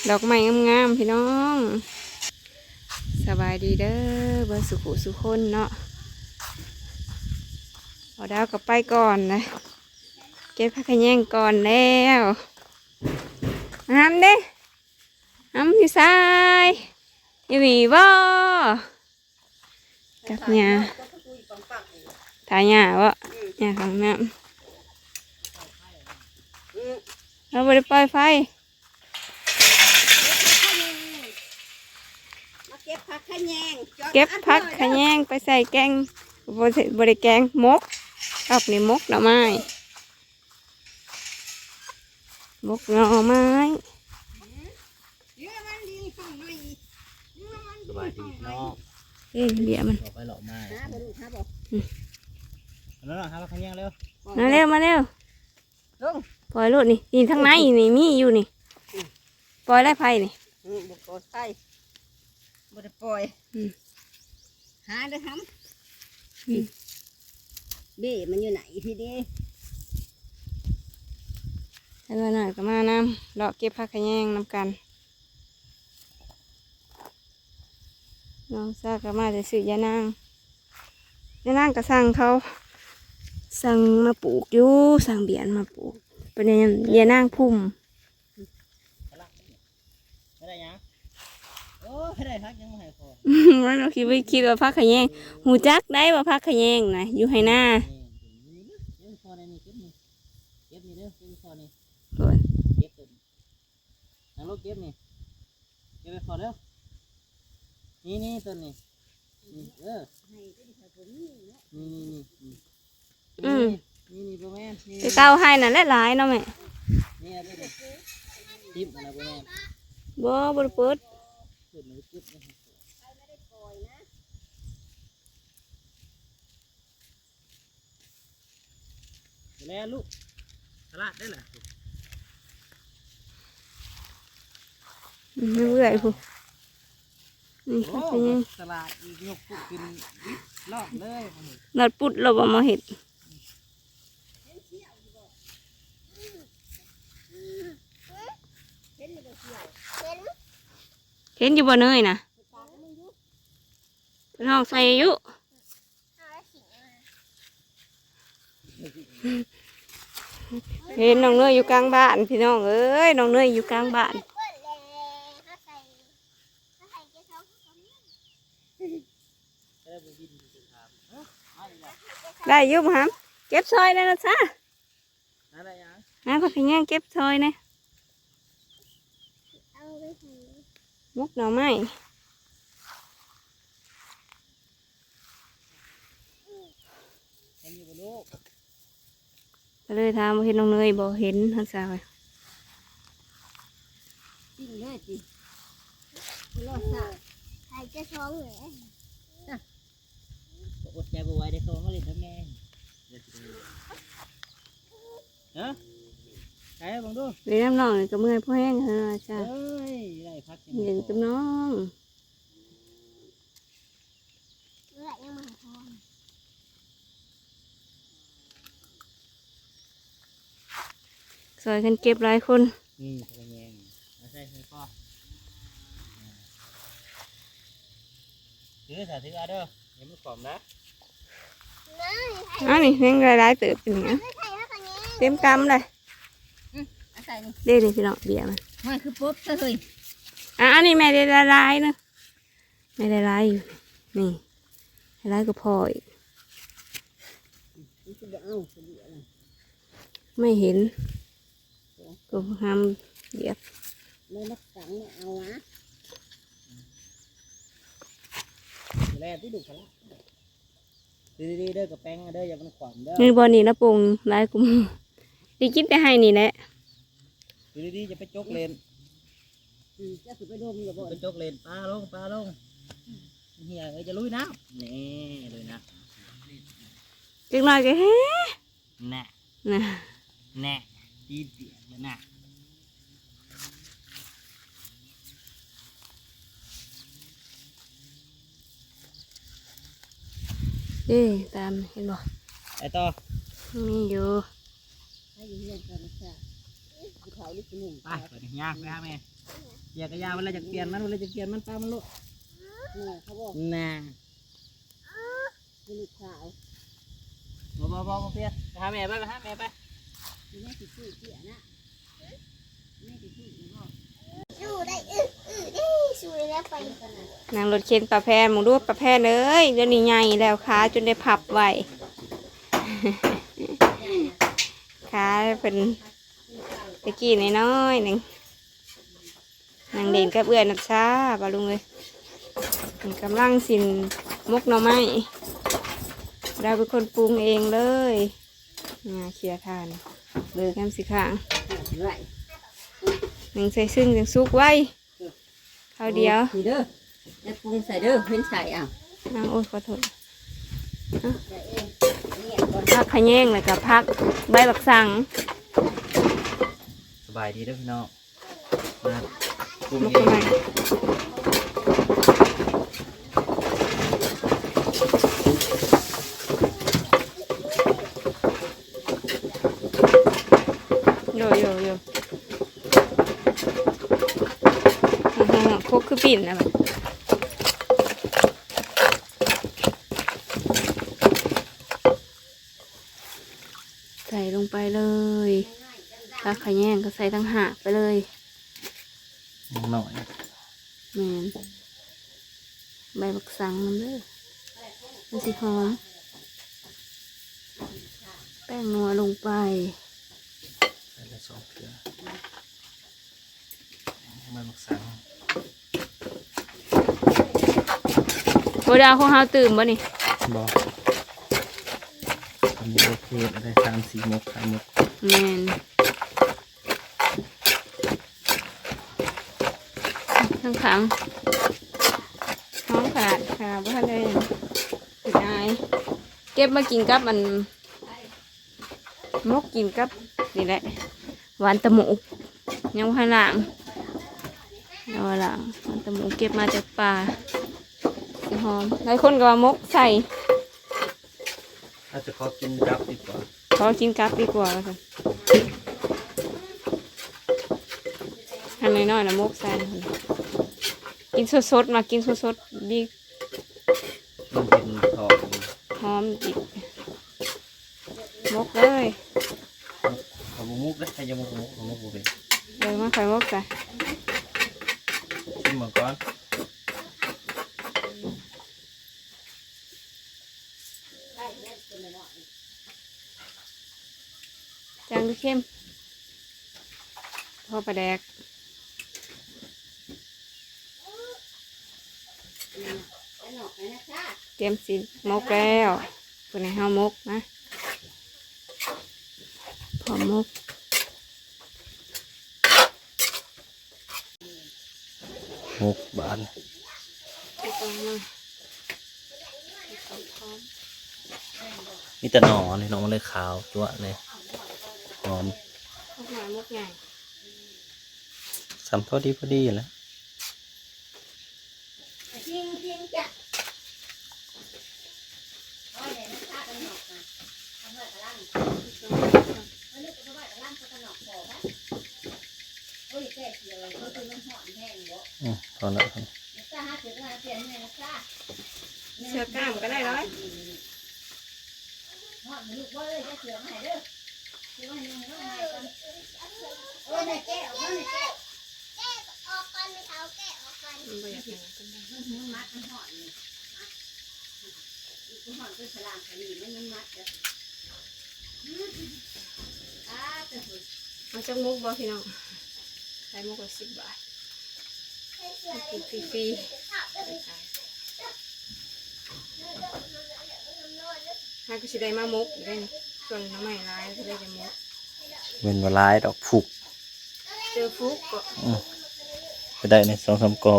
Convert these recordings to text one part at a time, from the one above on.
ດອກໄມ້ງາມໆ ພີ່ນ້ອງ. ສະບາຍດີເດີ ເບິດສຸຂູສຸຄົນເນາະ. ບໍ່ດາວກໍໄປກ່ອນນະ ເກັບຜັກຂະແຍງກ່ອນແລ້ວ. ງາມເດ້ ງາມຢູ່ຊາຍ ຢູ່ນີ້ບໍ່? ກັບຫຍ້າ ຖ້າຫຍ້າບໍ່? ຫຍ້າຂ້າງນ້ຳ ເຮົາບໍ່ໄດ້ປ່ອຍໄຟ. ມາເກັບຜັກຂະແຍງ ເກັບຜັກຂະແຍງໄປໃສ່ແກງ ບໍ່ ບໍ່ໄດ້ແກງ ໝົກ. ຮອບນີ້ໝົກໜໍ່ໄມ້ ໝົກໜໍ່ໄມ້. ສະບາຍດີພີ່ນ້ອງ. ເອີ ເບຍມັນ ເລາະໄປເລາະມາ ຫາບໍ່ລູກ ຫາບໍ່? ອືມ ເອົາແລ້ວເນາະ ຫາຜັກຂະແຍງເລັວ. ມາເລັວ ມາເລັວ ລົງ ປ່ອຍໂລດນີ້ ນີ້ທາງໃນນີ້ມີຢູ່ນີ້. ອືມ ປ່ອຍແລ້ວໄຟນີ້. ອືມ ບໍ່ປ່ອຍໄຟ ບໍ່ໄດ້ປ່ອຍ. ອືມ ຫາເດີຫຳ. ອືມ ເບ້ມັນຢູ່ໃນພີ້ເດ້. ໃຫ້ວ່າໜ້ອຍກໍມານຳ ເລາະເກັບຜັກຂະແຍງນຳກັນ. ນ້ອງຊາກໍມາແຕ່ຊື້ຢານາງ ຢານາງກໍສັ່ງເຂົາ ສັ່ງມາປູກຢູ່ ສັ່ງເບຍມາປູກ ເປັນຫຍັງ ຢານາງພຸ່ມ. ບໍ່ໄດ້ຫຍັງ ໂອ້ ໄດ້ຜັກຫຍັງມາໃຫ້ພໍ່? ມັນກໍຄິດ ໄປຄິດວ່າຜັກຂະແຍງ ຮູ້ຈັກໄດ້ວ່າຜັກຂະແຍງນະ ຢູ່ໄຮ່ນາ. ນີ້ ນີ້ ນີ້ ນີ້ ພໍ່ໃນນີ້ ເກັບນີ້ ເກັບນີ້ເດີ ເກັບໃຫ້ພໍ່ນີ້. ໂອ້ຍ ເກັບໂຕນີ້ ນັ່ງລົງເກັບນີ້ ເກັບໃຫ້ພໍ່ເດີ. ນີ້ ນີ້ ຕົ້ນນີ້ ນີ້ ເອີ ນີ້ ນີ້ ນີ້ ນີ້ ອືມ ນີ້ ນີ້ ນີ້ ບໍ່ແມ່ນ ນີ້ ແຕ່ເກົ່າໃຫ້ນັ້ນແຫຼະຫຼາຍເນາະແມ່. ນີ້ ນີ້ ນີ້ ຖິ້ມຫັ້ນນະ ບໍ່ແມ່ນ ບໍ່ ບໍ່ໄດ້ເປີດ ເປີດມັນເກັບ. ແລ້ວລູກ ສະຫຼາດໄດ້ລະ ອືມ ເລື້ອຍໆ ພຸ້ນ. ນີ້ ໂອ້ ຄັກແທ້ ສະຫຼາດອີກ ຍົກປຸດຂຶ້ນລອດເລີຍ ລອດປຸດ ລະບໍ່ມາເຮັດ. ເຫັນຢູ່ບໍ່ເນີຍນະ? ເພິ່ນຮ້ອງໃສ່ຢູ່. ເຫັນນ້ອງເນີຍຢູ່ກາງບ້ານ ພີ່ນ້ອງເອີຍ ນ້ອງເນີຍຢູ່ກາງບ້ານ. ໄດ້ຢູ່ບໍ່ຫຳ? ເກັບຊ່ອຍແດ່ນະຊາ. ຫາຜັກຂະແຍງເກັບຊ່ອຍແດ່. ໝົກໜໍ່ໄມ້ ເຫັນຢູ່ບໍ່ລູກ? ກໍເລີຍຖາມວ່າເຫັນນ້ອງເນີຍບໍ່? ເຫັນ ຫັ້ນຊະ. ກິນເລີຍຕິ ບໍ່ລອດຊະ ໃຫ້ແຕ່ສອງເລີຍ. ກໍອົດໃຈບໍ່ໄຫວເດ້ ເຂົາມາຫຼິ້ນນຳແມ່. ຮະ ໃສ່ເບິ່ງດູ ເລີຍນຳນ້ອງນີ້ກໍເມື່ອຍພໍແຮງຫັ້ນນະຊະ. ເອີຍ ໄດ້ພັກ ເຫຼັ້ນກັບນ້ອງ. ເອື້ອຍຍັງມາໃຫ້ພອນ. ຊ່ອຍກັນເກັບຫຼາຍຄົນ. ນີ້ ພະຍາຍາມ ເອົາໃສ່ໃຫ້ພໍ່. ຖືສາ ຖືເອົາເດີ ຢ່າມັນຂອມນະ. ອັນນີ້ແຮງຫຼາຍໆເຕີບນີ້ນະ ເຕັມກຳເລີຍ. ອືມ ເອົາໃສ່ນີ້ ເດ້ນີ້ ພີ່ນ້ອງ ເບ້ຍມັນ. ໂອ້ຍ ຄືປົບຊະເຮີ້ຍ. ອ່າ ອັນນີ້ແມ່ໄດ້ຫຼາຍໆນະ. ໄດ້ຫຼາຍໆຢູ່ ນີ້ ຫຼາຍກວ່າພໍ່ອີກ. ໄມ່ເຫັນ ກໍຫາມຢຽບ ໄດ້ມາສັງມາເອົາຫວາ. ແລ່ນຕິລູກ ລະ ດີໆເດີ ກະແປງເດີ ຢ່າມັນຂວາງເດີ. ນີ້ບ່ອນນີ້ລະປົງຫຼາຍກວ່າໝູ່ ໄດ້ກິນແຕ່ໄຮ່ນີ້ແຫຼະ. ດີໆ ຢ່າໄປຈົກເຫຼັ້ນ. ອືມ ເຈົ້າຊິໄປດົມລະບໍ່? ໄປຈົກເຫຼັ້ນ ປາລົງ ປາລົງ. ເຮີ້ຍ ເອີຍ ຢ່າລຸຍນ້ຳ ນີ້ ລຸຍນ້ຳ ຈັກໜ້ອຍກໍແຮ່ ນະ ນະ ນະ ຕີດຽກແລ້ວນະ. ເດ້ ຕາມ ເຫັນບໍ່? ໄປຕໍ່ ມີຢູ່ ໃຫ້ຢູ່ເຮືອນກ່ອນນະ. ໄປ ໄປ ຍ່າງໄປຫາແມ່. ເປຍກະຢາ ເວລາຈະປ່ຽນມັນ ເວລາຈະປ່ຽນມັນ ປະມັນໂລດ. ເອີ ເຂົາບອກ ນາ ລູກສາວ ບໍ່ ບໍ່ ບໍ່ ບໍ່ປ່ຽນ. ໄປຫາແມ່ໄປ ໄປຫາແມ່ໄປ. ແມ່ຊິຊື້ເປຍນະ ແມ່ຊິຊື້ຢູ່ບໍ່? ຢູ່ໄດ້ ອື ອື ເດ້ ສູ້ແລ້ວໄປ. ນັ່ງລົດເຂັນປາແພນ ມຶງດູປາແພນເອີຍ ດຽວນີ້ໃຫຍ່ແລ້ວ ຂາຈົນໄດ້ພັບໄວ້ ຂາເພິ່ນ ແຕ່ກີ້ນ້ອຍໆໜຶ່ງ ນັ່ງຫຼິ້ນກັບເອື້ອຍນັດຊາ ບໍ່ລຸງເອີຍ. ເພິ່ນກຳລັງຊິໝົກໜໍ່ໄມ້ ລາວເປັນຄົນປຸງເອງເລີຍ. ຫຍ້າເຂຍຖ່ານ ເລີຍ ຍາມຊິຄ້າງ ໜຶ່ງໃສ່ຊຶ້ງຈັ່ງສຸກໄວ ເຂົ້າດຽວ. ນີ້ເດີ ຢ່າປຸງໃສ່ເດີ ເຫັນໃສ່ ອ້າວ ອ້າວ ໂອ້ຍ ຂໍໂທດ. ຜັກຂະແຍງ ແລ້ວກໍຜັກໃບບັກສັງ. ສະບາຍດີເດີພີ່ນ້ອງ ມາປຸງເອງ. ໂຢ ໂຢ ໂຢ ໂອ້ໂຫ ຄົກຄືປິ່ນນະ ໃສ່ລົງໄປເລີຍ. ຜັກຂະແຍງກໍໃສ່ຕ່າງຫາກໄປເລີຍ. ໜ້ອຍ ແມ່ນ ໃບບັກສັງນຳເດີ ມັນຊິຫອມ. ແປ້ງນົວລົງໄປ ໃສ່ລະສອງເທື່ອ. ໃບໝາກສັງ ບໍ່ໄດ້ເອົາຂອງເຮົາຕື່ມບໍ່ນີ້? ບໍ່ ອັນນີ້ໂອເຄ ໄດ້ສາມສີ່ໝົກ ຫ້າໝົກ. ແມ່ນ ຂ້າງໆ ຫອມຂະໜາດ ຂະໜາດບໍ່ທັນໄດ້ ເປັນອາຍ ເກັບມາກິນກັບອັນ ໝົກກິນກັບນີ້ແຫຼະ ຫວ່ານຕະໝູກ ຍັງບໍ່ທັນລ້າງ ຍັງບໍ່ລ້າງ ຫວ່ານຕະໝູກ ເກັບມາຈາກປ່າ ຊິຫອມ. ຫຼາຍຄົນກໍວ່າໝົກໃສ່ ອາດຈະຂໍກິນກັບດີກວ່າ ຂໍກິນກັບດີກວ່າວ່າຊັ້ນ. ອັນນ້ອຍໆນະໝົກໃສ່ ກິນສົດໆ ມາກິນສົດໆ ບີ ມັນເປັນທອດ ຫອມອີກ ໝົກເລີຍ. ເຂົາບໍ່ໝົກເດ້ ໃຜຈະໝົກ ໝົກ ໝົກບໍ່ເປັນ. ເອີ ມາ ຂ້ອຍໝົກຊະ ຊີມເບິ່ງກ່ອນ ຈັ່ງຫຼືເຄັມ? ພໍປາແດກ. ຕຽມຊິໝົກແລ້ວ ເພິ່ນໃຫ້ເຮົາໝົກນະ ພ້ອມໝົກ ໝົກບາດ ມີແຕ່ໜໍ່ນີ້ເນາະ ມັນເລີຍຂາວຈັ້ວະເລີຍ ຫອມ ໝົກນ້ອຍ ໝົກໃຫຍ່ ສ່ຳພໍດີພໍດີແຫຼະ. ອືມ ພໍແລ້ວ ເສື້ອກ້າມກໍໄດ້ເລີຍ. ມັນບໍ່ຢາກແຫ້ງປານໃດ ມັນມັດ ມັນຮ້ອນນີ້ ມັນຮ້ອນຄືສະລາງຂະໜີ ມັນມັດ ມັນມັດ ເອົາຈັກໝົກບໍ່ພີ່ນ້ອງ? ຂາຍໝົກລະສິບບາດ ກິນຟຣີໆ ຫາກໍຊິໄດ້ມາໝົກຢູ່ເດ້ນີ້ ຊ່ວງໜໍ່ໄມ້ຫຼາຍກໍໄດ້ແຕ່ໝົກ ແມ່ນບໍ່ຫຼາຍດອກ ຟຸກ ເຈີຟຸກກໍ ອື ໄປໄດ້ໃນສອງສາມກໍ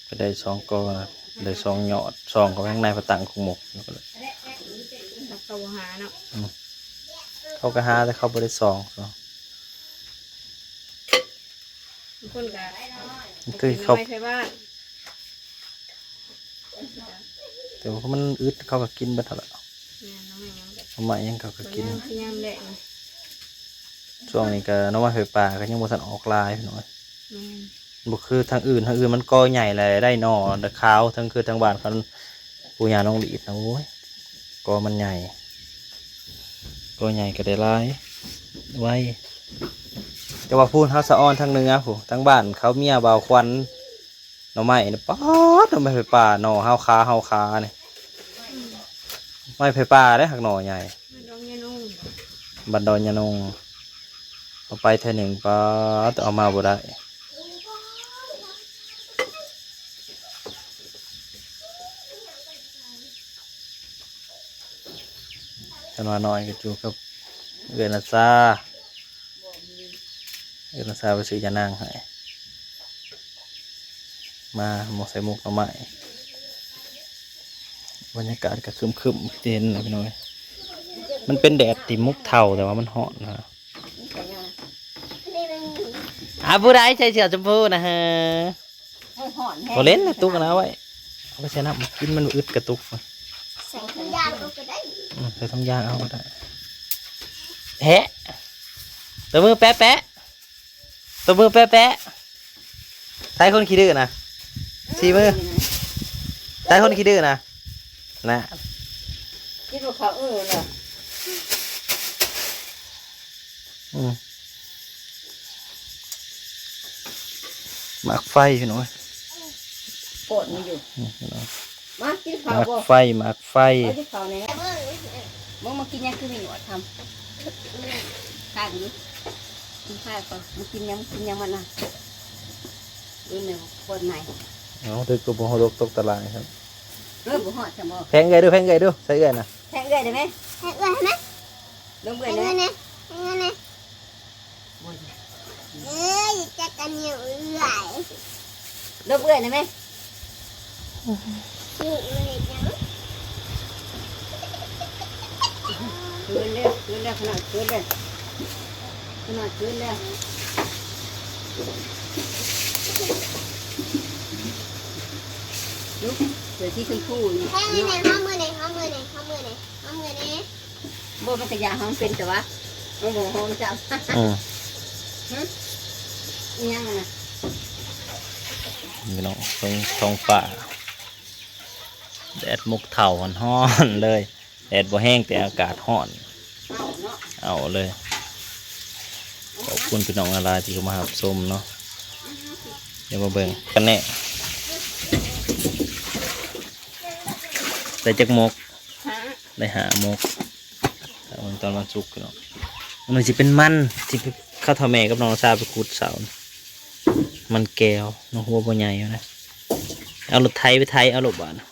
ໄປໄດ້ສອງກໍນະ ໄດ້ສອງຍອດ ສອງກໍໄປທາງໃນ ໄປຕັ້ງຄົງໝົກຢູ່ ເຂົາບໍ່ຫາເນາະ ອື ເຂົາກໍຫາ ແຕ່ເຂົາບໍ່ໄດ້ສ່ອງ ບາງຄົນກໍ ຄືເຂົາ ແຕ່ວ່າມັນອຶດ ເຂົາກໍກິນເບິດຫັ້ນລະ ແມ່ນ ໜໍ່ໄມ້ຫຍັງກໍ ໜໍ່ໄມ້ຫຍັງເຂົາກໍກິນ ກໍຍາມ ຄືຍາມແລ້ງນີ້. ຊ່ວງນີ້ກໍໜໍ່ໄມ້ໄຟປ່າກໍຍັງບໍ່ທັນອອກຫຼາຍພີ່ນ້ອງ. ແມ່ນ ບໍ່ຄືທາງອື່ນ ທາງອື່ນມັນກໍໃຫຍ່ແຫຼະ ໄດ້ໜໍ່ໄດ້ຂາວ ທາງຄືທາງບ້ານເຂົາ ປູ່ຍ່ານ້ອງດີດນະ ໂອ້ຍ ກໍມັນໃຫຍ່ ກໍໃຫຍ່ກໍໄດ້ຫຼາຍ ໄວ. ແຕ່ວ່າພຸ້ນເຮົາສະອອນທາງເໜືອພຸ້ນ ທາງບ້ານເຂົາເມຍບ່າວຂວັນ ໜໍ່ໄມ້ນີ້ ປາດ ໜໍ່ໄມ້ໄຟປ່າ ໜໍ່ຮາວຄາ ຮາວຄານີ້ ໄມ້ໄຟປ່າເດ້ ຫາກໜໍ່ໃຫຍ່ ບ້ານດອນຍານົງ ບ້ານດອນຍານົງ. ເອົາໄປເທື່ອໜຶ່ງ ປາດ ເອົາມາບໍ່ໄດ້. ຄັນວ່ານ້ອຍກໍຢູ່ກັບເອື້ອຍນາຊາ ເອື້ອຍນາຊາໄປຊື້ຢານາງໃຫ້ ມາໝົກໃສ່ໝົກໜໍ່ໄມ້. ບັນຍາກາດກໍຄຶ້ມໆ ຄືທີ່ເຫັນນະພີ່ນ້ອງເອີຍ ມັນເປັນແດດທີ່ໝົກເຖົ້າ ແຕ່ວ່າມັນຮ້ອນນະ. ອ່າ ຜູ້ໃດໃສ່ເສື້ອຊົມພູນະເຮີ? ໂອ້ຍ ຮ້ອນແຮງ ບໍ່ເຫຼັ້ນນະ ຕຸກນະ ເອົາໄວ້ ເອົາໄປໃສ່ນ້ຳກິນ ມັນອຶດກະຕຸກ. ໃສ່ຖົງຢາງເອົາກໍໄດ້ ອືມ ໃສ່ຖົງຢາງເອົາກໍໄດ້. ແຮະ ຕົວມືແປະໆ ຕົວມືແປະໆ ໃສ່ຄົນຂີ້ດື້ນະ ຊີ້ມື ໃສ່ຄົນຂີ້ດື້ນະ ນະ ກິນບໍ່ເຂົ້າເອີລະ. ອືມ ໝາກໄຟພີ່ນ້ອງເອີຍ ໂພດມັນຢູ່ ອືມ ພີ່ນ້ອງ ມາກິນເຂົ້າ ໝາກ ບໍ່ ໄຟ ໝາກໄຟ ເອົາກິນເຂົ້າແດ່. ມຶງມາກິນຫຍັງຄືມີໜວດທຳ ຂ້າງນີ້ ກິນຂ້າວກ່ອນ ມາກິນຫຍັງ ກິນຫຍັງມັນນະ ເບິ່ງແມ່ໂພດໃໝ່. ເອົາ ຖືກກໍບໍ່ຮູ້ ຕົກຕະລາງຄັບ ເອີ ບໍ່ຮອດຊັ້ນບໍ່. ແພງເອື້ອຍດູ ແພງເອື້ອຍດູ ໃສ່ເອື້ອຍນະ ແພງເອື້ອຍໄດ້ໄໝ ແພງເອື້ອຍໄດ້ໄໝ. ລົມເອື້ອຍແດ່ ເອີຍ ຈັກກັນຢູ່ເອື້ອຍ ລົມເອື້ອຍໄດ້ໄໝ. ຢູ່ເຮັດຫຍັງ ຄືນແລ້ວ ຄືນແລ້ວ ຂະໜ້ອຍຄືນແລ້ວ ຂະໜ້ອຍຄືນແລ້ວ. ລຸກ ເສື້ອສີຊົມພູນີ້ ເຮີ້ຍ ເນາະ ຫອມມືແດ່ ຫອມມືແດ່ ຫອມມືແດ່ ຫອມມືແດ່. ບໍ່ ມັນກະຢາກຫອມເປັນແຕ່ວ່າ ມັນບໍ່ຫອມຈ້ຳ. ອືມ ຫຶ ອີຫຍັງຫັ້ນນະ ພີ່ນ້ອງ ເບິ່ງທ້ອງຟ້າ ແດດໝົກເຖົ້າຮ້ອນໆເລີຍ ແດດບໍ່ແຮງແຕ່ອາກາດຮ້ອນ ເອົາເນາະ ເອົາເລີຍ. ຂອບຄຸນພີ່ນ້ອງຫຼາຍໆທີ່ເຂົ້າມາຮັບຊົມເນາະ ດຽວມາເບິ່ງກັນແນ່ ໄດ້ຈັກໝົກ? ຫ້າ ໄດ້ຫ້າໝົກ. ຖ້າເບິ່ງຕອນວັນສຸກພີ່ນ້ອງ ອັນນີ້ຊິເປັນມັນ ທີ່ເຂົາເຖົ້າແມ່ກັບນ້ອງສາວໄປຂຸດເຊົ້ານີ້ ມັນແກ້ວເນາະ ຫົວບໍ່ໃຫຍ່ນະ. ເອົາລົດໄຖໄປໄຖເອົາໂລດບາດນີ້